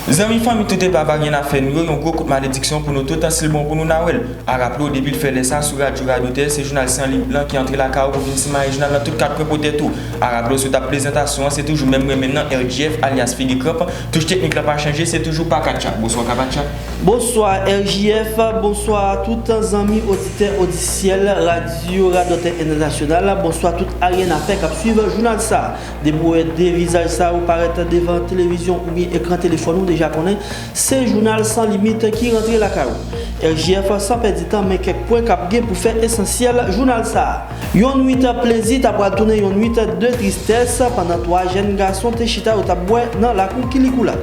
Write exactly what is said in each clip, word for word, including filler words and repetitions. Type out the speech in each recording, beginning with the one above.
Zanmi, fanmi, tout epav Aryen a fè nou yo, yon gwo kout malediksyon pou nou tout, si l bon pou nou, n a wè l. A raple w, depi l fè lè sa sou radyo Radotè, se jounal San Limit lan ki antre lakay ou pou vin simaye jounal nan tout kat kwen potèt ou. A raple w, si w t ap prezantasyon an, se toujou menm mwen menm nan, R J F alyas Figi Kranp. Touch teknik lan pa chanje, se toujou Pakatcha. Bonswa Kapatcha. Bonswa R J F, bonswa tout zanmi oditè odisyèl Radyo Radotè Entènasyonal, bonswa tout Aryen a fè k ap swiv jounal sa. Depi w wè de vizaj sa yo parèt devan televizyon oubyen ekran telefòn ou, deja konnen se jounal San Limit ki rantre lakay ou. R J F, san pèdi tan, men kèk pwen k ap gen pou fè esansyèl jounal sa a. Yon nwit plezi ta pral tounen yon nwit de tristès pandan twa jèn gason te chita yo t ap bwè nan lakou Kilikoula.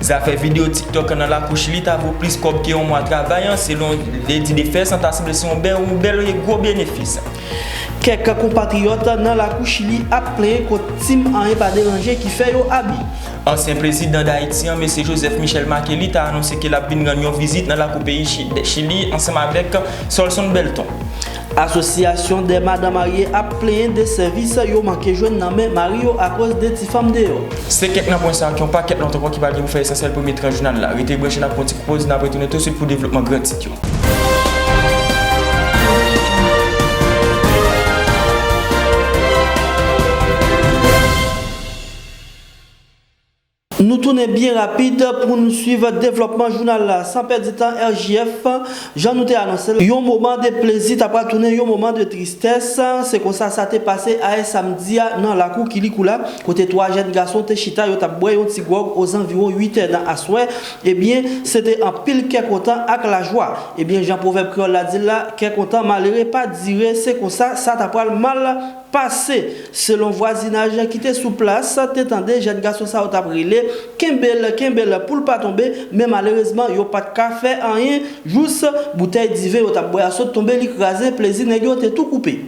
Zafè videyo TikTok nan lakou Chili ta vo plis kòb ke yon mwa travay, selon Lady Defès, ta sanble se yon bèl, yon bèl gwo benefis. Kèk konpatriyòt nan lakou Chili ap plenyen kont tim Anyen Pa Deranje ki fè yo abi. Ansyen prezidan Dayiti an, mesye Joseph Michel Martelly, ta anonse ke l ap vin rann yon vizit nan lakou peyi Chi-, Chili ansanm avèk Solson Belton. Asosyasyon dè madan marye ap plenyen de sèvis yo manke jwenn nan men mari yo akoz de ti fanm deyò. Se kèk nan pwen sa ak yon pakèt lòt ankò ki pral gen pou fè esansyèl premye tranch jounal la. Rete branche, n ap pran yon ti kou poz, n ap retounen tousuit pou devlopman gran tit yo. Nou tounen byen rapid pou n swiv devlòpman jounal la. San pèdi tan, R J F, jan nou te anonse l, yon moman de plezi ta pral tounen yon moman de tristès. Se konsa sa te pase ayè samdi a nan lakou Kilikoula, kote twa jèn gason te chita, yo t ap bwè yon ti gwòg ozanviwon uit è nan aswè. Ebyen, se te anpil kè kontan ak lajwa. Ebyen, jan pwovèb kreyòl la di l la, kè kontan malere pa dire, se konsa sa ta pral mal pase. Selon vwazinaj ki te sou plas, te tande jèn gason sa yo t ap rele, kenbe l, kenbe l pou l pa tonbe, men malerezman, yo pa t ka fè anyen, jous boutèy diven yo t ap bwè a sot tonbe, li kraze, plezi nèg yo te tou koupe.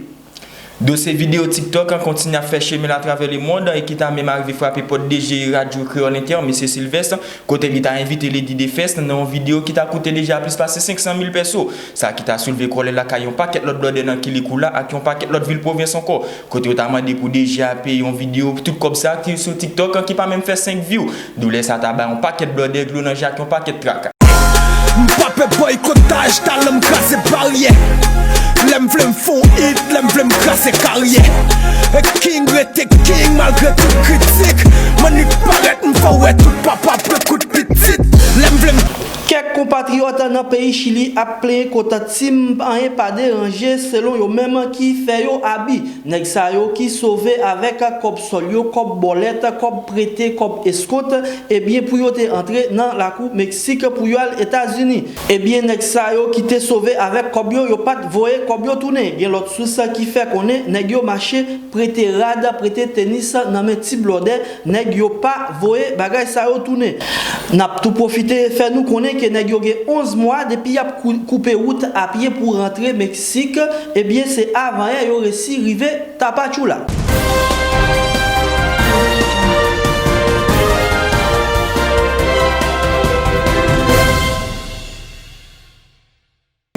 Dosye videyo TikTok an kontinye ap fè chemen l atravè lemonn e ki ta menm arive frape pòt D G Radyo Kreyòl Entè, mesye Sylvestre, kote li ta envite Lady Defès nan yon videyo ki ta koute deja plis pase senk san mil pèso. Sa ki ta soulve kòlè lakay yon pakèt lòt blòdè nan Kilikoula ak yon pakèt lòt vil pwovens ankò, kote yo ta mande pou D G a peye yon videyo, tout kòb sa ki sou TikTok an ki pa menm fè senk view. Doulè sa ta bay yon pakèt blòdè dlo nan je ak yon pakèt traka. M pa pè bòykotaj, talan m kraze baryè. Lè m vle m fè yon hit, lè m vle m kraze karyè. E king rete king malgre tout kritik. M annik parèt, m fè w wè tout papa pran kout pitit. Lè m vle m Kèk konpatriyòt nan peyi Chili ap plenyen kont tim Anyen Pa Deranje, selon yo menm, ki fè yo abi. Nèg sa yo ki sove avèk kòb sòl yo, kòb bòlèt, kòb prete, kòb eskont, ebyen, pou yo te antre nan lakou Meksik pou yo al Etazini. Ebyen, nèg sa yo ki te sove avèk kòb yo, yo pa t voye kòb yo tounen. Gen lòt sous ki fè konnen nèg yo mache prete rad, prete tenis nan men ti blòdè, nèg yo pa voye bagay sa yo tounen. N ap tou pwofite fè nou konnen ke nèg yo gen onz mwa depi y ap kou-, koupe wout a pye pou rantre Meksik. Ebyen, se avanyè yo resi rive Tapachula.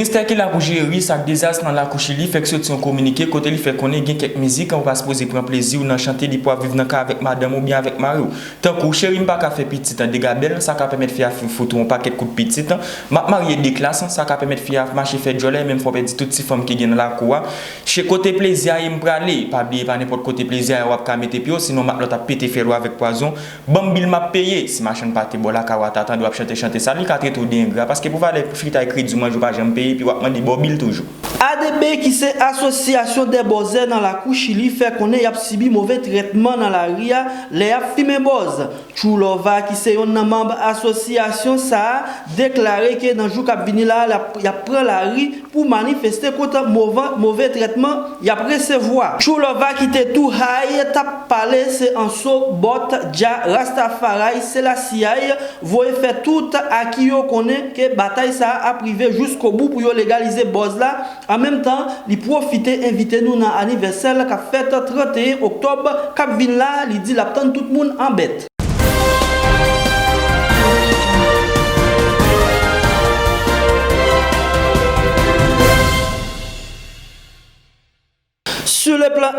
Ministè ki la pou jere risk ak dezas nan lakou Chili fèk soti yon kominike kote li fè konnen gen kèk mizik ou pa sipoze pran plezi w nan chante depi w ap viv nan kay avèk madanm oubyen avèk mari w. Tankou, cheri m pa ka fè pitit an, dega bèl, sa ka pèmèt fi a fout ou yon pakèt kout pitit. M ap marye de klas, sa ka pèmèt fi a mache fè djòlè e menm fè w pèdi tout ti fanm ki gen nan lakou a. Che kote plezi a ye m prale, pa bliye pa nenpòt kote plezi a ye w ap ka mete pye w, sinon matlòt ap pete fyèl ou avèk pwazon. Ban m bil m ap peye. Si machann pate bò lakay ou a ta tande w ap chante chante sa, li ka trete w de engra, paske pou valè fritay kredi w manje ou pa janm peye, epi w ap mande ba w bil toujou. A D B, ki se Asosyasyon dè Bòzè nan lakou Chili, fè konnen y ap sibi move trètman nan lari a lè y ap fimen bòz. True Lova, ki se yonn nan manm asosyasyon sa a, deklare ke nan jou k ap vini la a, l ap, y ap pran lari pou manifeste kont move, move trètman y ap resevwa. True Lova ki te tou high t ap pale, se anso bòt dja Rastafari Selassie I voye fè tout aki yo konnen ke batay sa a ap rive jiskobou pou yo legalize bòz la. An menm tan, li pwofite envite nou nan anivèsè l k ap fèt tranteyen oktòb k ap vin la, li di l ap tann tout moun an bèt. Sur le plan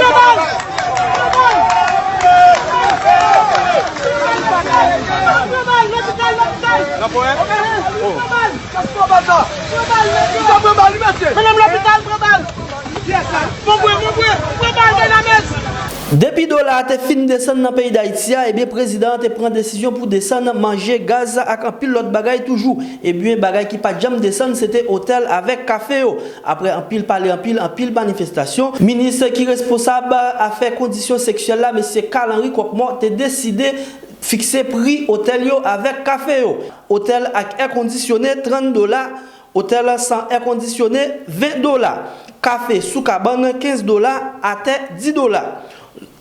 Pran bal! Pran bal! Lopital, lopital! Pran bal! Pran bal! Pran bal! Pran bal! Pran bal! Pran bal! Depi dola a te fin desann nan peyi Dayiti a, ebyen prezidan an te pran desizyon pou desann manje, gaz ak anpil lòt bagay toujou. Ebyen bagay ki pa t janm desann se te otèl avèk kafe yo. Apre anpil pale, anpil, anpil manifestasyon, minis ki responsab afè kondisyon seksyèl la, mesye Carl Henry Croque-Mort, te deside fikse pri otèl yo avèk kafe yo. Otèl ak èkondisyone, trant dola. Otèl san èkondisyone, ven dola. Kafe sou kabann, kenz dola. Atè, dis dola.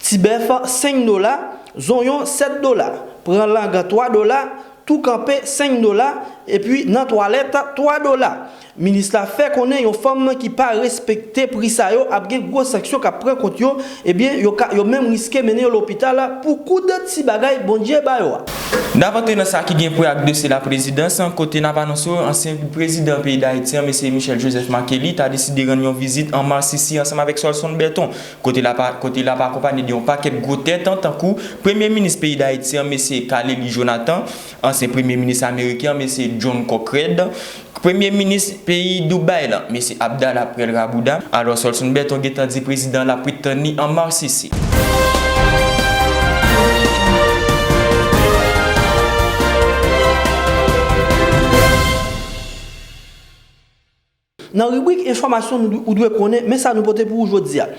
Ti bèf, senk dola. Zonyon, sèt dola. Pran lang, twa dola. Tou kanpe, senk dola. Epi nan twalèt, twa dola. Minis la fè konnen yon fanm ki pa respekte pri sa yo ap gen gwo sanksyon k ap pran kont yo. Ebyen yo ka, yo menm riske mennen yo lopital pou koud ti bagay Bondye ba yo a. N ap antre nan sa ki gen pou wè ak dosye laprezidans, kote n ap anonse w ansyen prezidan peyi Dayiti an, mesye Michel Joseph Martelly, ta deside rann yon vizit an Masisi ansanm avèk Solson Berton, kote l ap, kote l ap akonpaye de yon pakèt gwo tèt, tankou premye minis peyi Dayiti an, mesye Khalil Jonathan, ansyen premye minis ameriken an, mesye John Cockred, Premye minis peyi Dubai la, mesye Abdallah Prel Rabouda, alò Solson Berton gentan di prezidan l ap ret tann li an Masisi. Nan ribrik enfòmasyon nou, ou dwe konnen, men sa nou pote pou ou jodi a.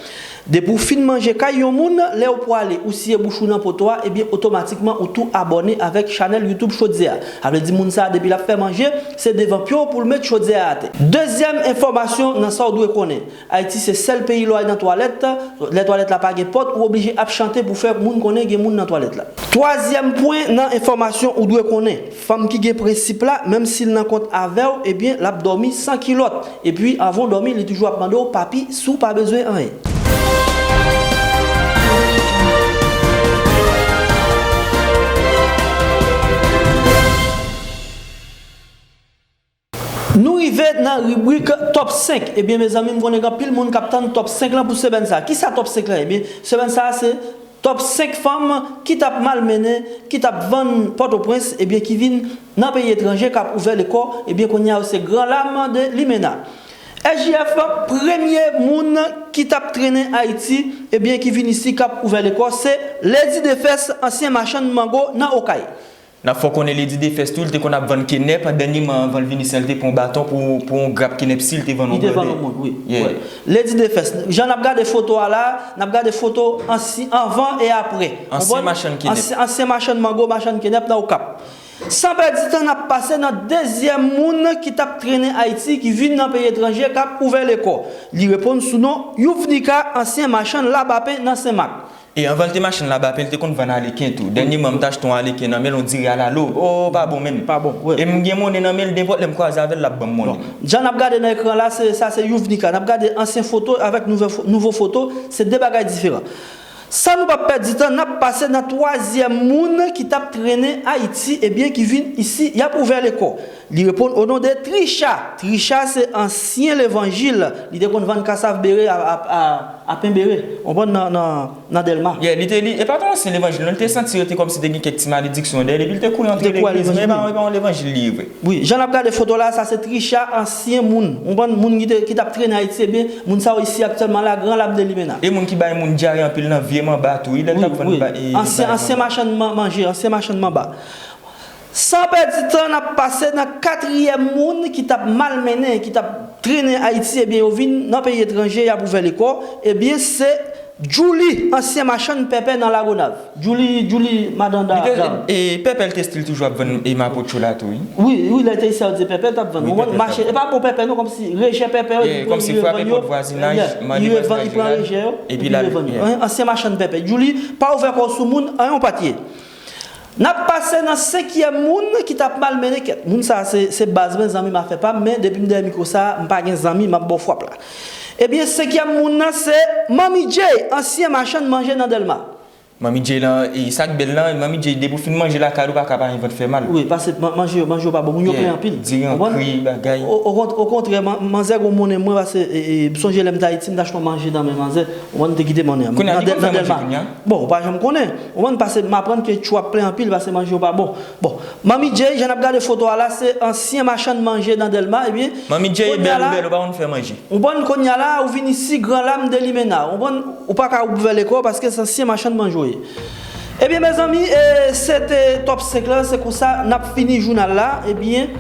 Depi w fin manje kay yon moun, lè w pwale, ou siye bouch ou nan poto a, ebyen otomatikman ou tou abòne avèk chanèl YouTube Chodyè a. Sa vle di moun sa a depi l ap fè manje, se devan pye w pou l met chodyè a atè. Dezyèm enfòmasyon nan sa w dwe konnen. Ayiti se sèl peyi lè w al nan twalèt, lè twalèt la pa gen pòt, ou oblije ap chante pou fè moun konnen gen moun nan twalèt la. Twazyèm pwen nan enfòmasyon ou dwe konnen. Fanm ki gen prensip la, menm si l nan kont avè w, ebyen, l ap dòmi san kilòt. Epi, anvan w dòmi, li toujou ap mande w, papi, si w pa bezwen anyen. Nou rive nan ribrik Top senk. Ebyen, mezanmi, m konnen gen anpil moun k ap tann Top senk lan pou semèn sa a. Kisa Top senk lan? Ebyen, semèn sa a, se Top senk fanm ki t ap malmennen, ki t ap vann Pòtoprens, ebyen, ki vin nan peyi etranje, k ap ouvè lekò, ebyen, kounye a, yo se gran lam de limena. S J F, premye moun ki t ap trennen Ayiti, ebyen, ki vin isi, k ap ouvè lekò, se Lady Defès, ansyen machann mango nan Okay. N ap fè w konnen Lady Defès tou, li te konn ap vann kenèp, dènyèman anvan l vin isi a, li te pran yon baton pou, pou yon grap kenèp si li te vann yon moun. Li te vann yon moun, wi. Yeah. Lady Defès, jan n ap gade foto a la, n ap gade foto ansi-, anvan e apre. Ansyen machann kenèp. Ansyen, ansyen machann mango, machann kenèp nan Okap. San pèdi tan, n ap pase nan dezyèm moun ki t ap trennen Ayiti, ki vin nan peyi etranje, k ap ouvè lekò. Li reponn sou non Youvnika, ansyen machann labapen nan Senmak. E anvan l te machann labapen, l te konn vann aleken tou. Dènyèman, m t achte yon aleken nan men l, on dire alalo. Oh, pa bon menm. Pa bon, wi. E m gen monnen nan men l, nenpòt lè m kwaze avè l, l ap ban m monnen. Bon. Jan n ap gade nan ekran la, se, sa se Youvnika. N ap gade ansyen foto avèk nouvo fo-, nouvo foto, se de bagay diferan. San nou p ap pèdi tan, n ap pase nan twazyèm moun ki t ap trennen Ayiti, ebyen, ki vin isi, y ap ouvè lekò. Li reponn o non de Tricha. Tricha se ansyen levanjil. Li te konn vann kasav bere a, a, a, a pen bere. Ou konprann nan, nan, nan Dèlma. Yeah, li te, li, e pa t yon ansyen levanjil, non, li te santi yo te kòmsi te gen kèk ti malediksyon dèyè l, epi li te kouri antre legliz, men e pa, e pa yon levanjil li ye vre. Wi, jan n ap gade foto la, sa se Tricha, ansyen moun. Ou konprann, moun ki te, ki t ap trennen Ayiti, ebyen, moun sa yo isi aktyèlman la, gran lam de limena. E moun ki bay moun dyare anpil nan vye manba tou, wi, lè l t ap vann ba-, e, ansyen, bay ansyen manba. Machann man-, manje, ansyen machann manba. San pèdi tan, n ap pase nan katriyèm moun ki t ap malmennen, ki t ap trennen Ayiti, ebyen, yo vin nan peyi etranje, y ap ouvè lekò. Ebyen, se Djouly, ansyen machann pèpè nan Lagonav. Djouly, Djouly, madan da-, Li te, da- e, pèpè l te still toujou ap vann e mapotcho la tou, wi. Wi, wi, lè l te isi a, yo di pèpè l t ap vann. Wi, ou konprann, pèpè l t ap vann. Mache, e pa bon pèpè, non, kòmsi rejè pèpè yo, li pran, kòmsi li frape pòt vwazinaj, li revann yo, epi l ale. Ansyen machann pèpè. Djouly, pa ouvè kò w sou moun, anyen w pa t ye. N ap pase nan senkyèm moun ki t ap malmennen kèt. Moun sa a se, se baz mwen, zanmi m, afè pa m, men depi m dèyè mikwo sa a, m pa gen zanmi, m ap ba w frap la. Ebyen, senkyèm moun nan se Manmi Jay, ansyen machann manje nan Dèlma. Manmi Jay lan, e sa k bèl lan, Manmi Jay, depi w fin manje lakay ou, pa ka pa gen vant fè mal. Wi, paske man-, manje yo, manje yo pa bon, moun yo plen anpil. Diri an kri, bagay. O, o kont-, okontrè, man-, manzè gon monnen mwen, paske, e, e, m sonje lè m t Ayiti, m t achte yon manje nan men manzè, ou konn te kite monnen an. Kounye a, li konn fè manje kounye a? Bon, ou pa janm konnen. Ou konprann, paske m aprann ke tchou ap plen anpil paske manje yo pa bon. Bon, Manmi Jay, jan n ap gade foto a la, se ansyen machann manje nan Dèlma, ebyen, Manmi Jay, kounye a bèl, la, ou bèl, ou pa konn fè manje. Ou konprann, kounye a la, ou vin isi, gran lam de limena. Ou konprann, ou pa ka ouvè lekò paske se ansyen machann manje w ye. Ebyen, mezanmi, e, se te top senk lan, se konsa n ap fini jounal la. Ebyen,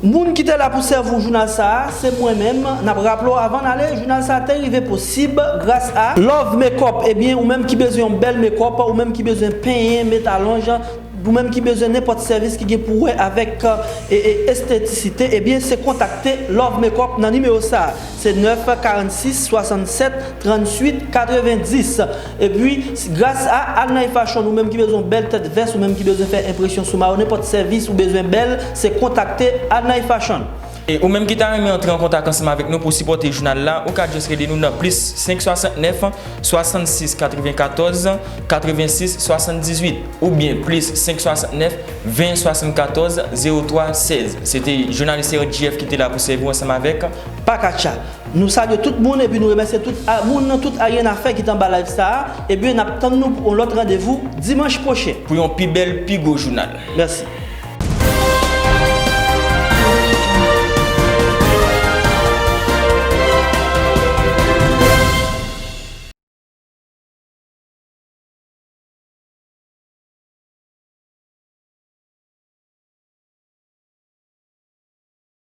Moun ki te la pou sèvi w jounal sa a, se mwen menm. N ap raple w avan n ale, jounal sa a te rive posib gras a Love Makeup. Ebyen, ou menm ki bezwen yon bèl makeup, ou menm ki bezwen penyen, met alonj, ou menm ki bezwen nenpòt sèvis ki gen pou wè avèk, e, e, estetisite, ebyen, se kontakte Love Makeup nan nimewo sa a. Se nèf karannsis swasannsèt tranntuit katrevendis. Epi, gras a Alnay Fashion, ou menm ki bezwen yon bèl tèt vès, ou menm ki bezwen fè enpresyon sou mayo, nenpòt sèvis ou bezwen bèl, se kontakte Alnay Fashion. E ou menm ki ta renmen antre an kontak ansanm avèk nou pou sipòte jounal la, ou ka just rele nou nan plis senk swasannnèf, swasannsis katrevenkatòz, katrevensis swasanndizuit, oubyen plis senk swasannnèf, ven swasannkatòz, zewo twa sèz. Se te jounalis R J F ki te la pou sèvi w ansanm avèk Pakatcha. Nou salye tout moun epi nou remèsye tout a-, moun nan tout Aryennafè ki t anba live sa a. Ebyen, n ap tann nou pou yon lòt randevou dimanch pwochen. Pou yon pi bèl, pi gwo jounal. Mèsi.